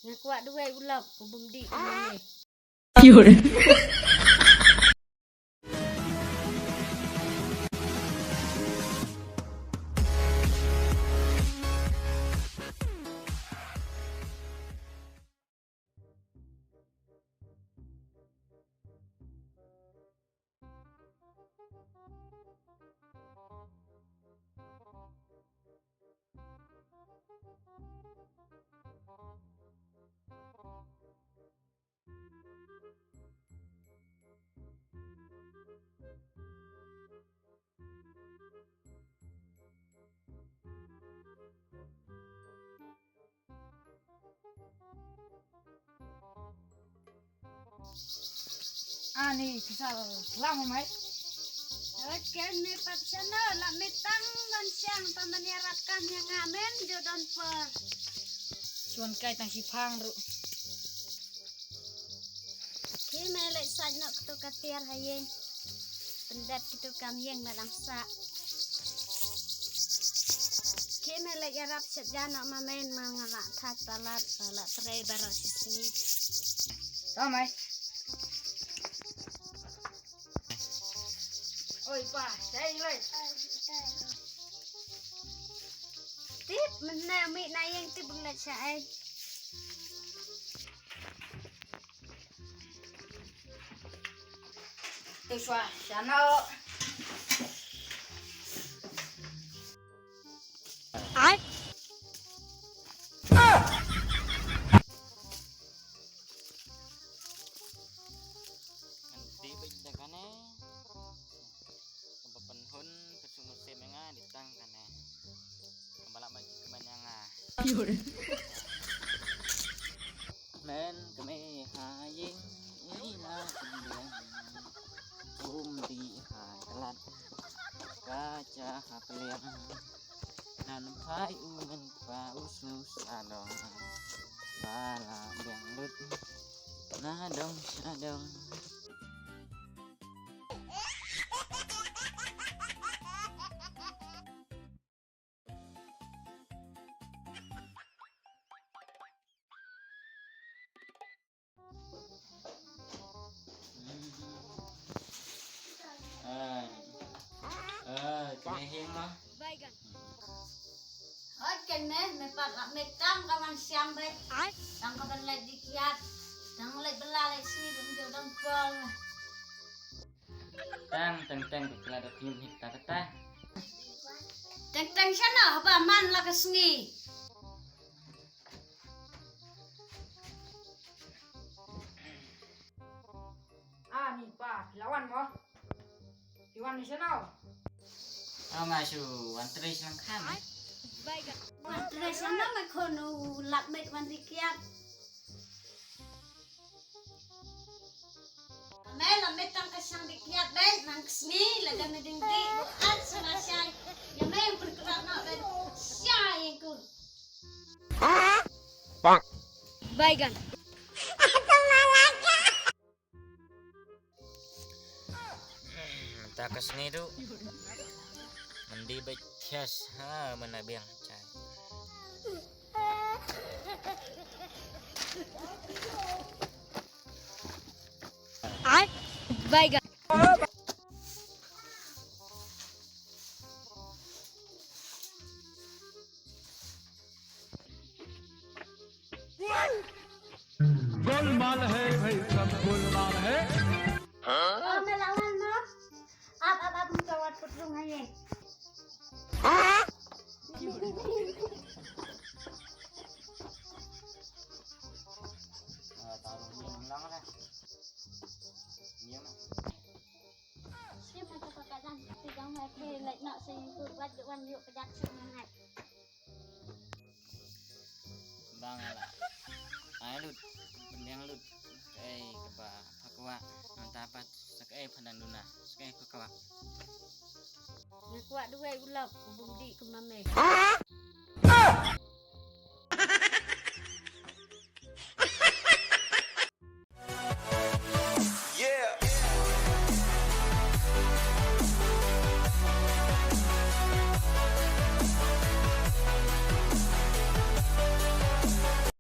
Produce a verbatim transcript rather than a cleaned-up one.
Nga kwah duwai u lok u bym dih u mane. Ani, kisal lam mai. Oke, me pat channel, la me tang ban siang pa man ïarap kam ïa nga men, jo don por. Suan kai tang shi phang ruh. Ki me lek sait nok tu ka tiar ha ïing. Pendep kitu kam ïeng na dang sah. Ki me lek ïarap shet ja nok ma men ma nga la that palat, la trei baroh shi sngi. Samai. Oi pa, sai lai. Tip, men na mi na ïeng tip bang lek sa ai. Te swa, shano. Ai. Ngan dih beit da kane. Kaba pynhun, pynhun musim ïa nga, dih tang kane. Kaba lah mai kmen ïa nga. Men kmie ha ïing, ïa la pynbiang. Um dih ha klat, ka ja ha pliang. Nan phai u men pa u snu sa dong. Ba la biang lut na dong sha dong. Ai. Ai, kane hiang ma. Oi, kane me pat la me tang ka man siang be. Tang ka ban leit dih kiad. Tang leit bela leit si dum dum dum pol. Tang tang tang ka kla da phim hik ta kata. Tang tang shano haba man la ka sngi. Ah, ni pa, phi la wan mo? Phi wan ni shano? Ong nga shu wan trei sha lang khan. Wan trei shano me khun u lap met wan dih kiad. Me la met tang ka shang dih kiad be nang ka sngi la da me ding dih. At sma shai. Ya me pun kra na be shai ku. Baigan. Mynta ka sngi ruh. Mandi beit thias ha mana biang chai. Ai, baigan. गोलमाल है भाई, सब गोलमाल है। Ap, ap, ap, muka wat putlung aye. Bang la. Ai lut. Pynbiang lut. Kaei kaba pha kwah. Nangta pat sa kaei pha dang duna. Sa kaei pha kwah. Nga kwah duwai u lok u bym dih kum ma me.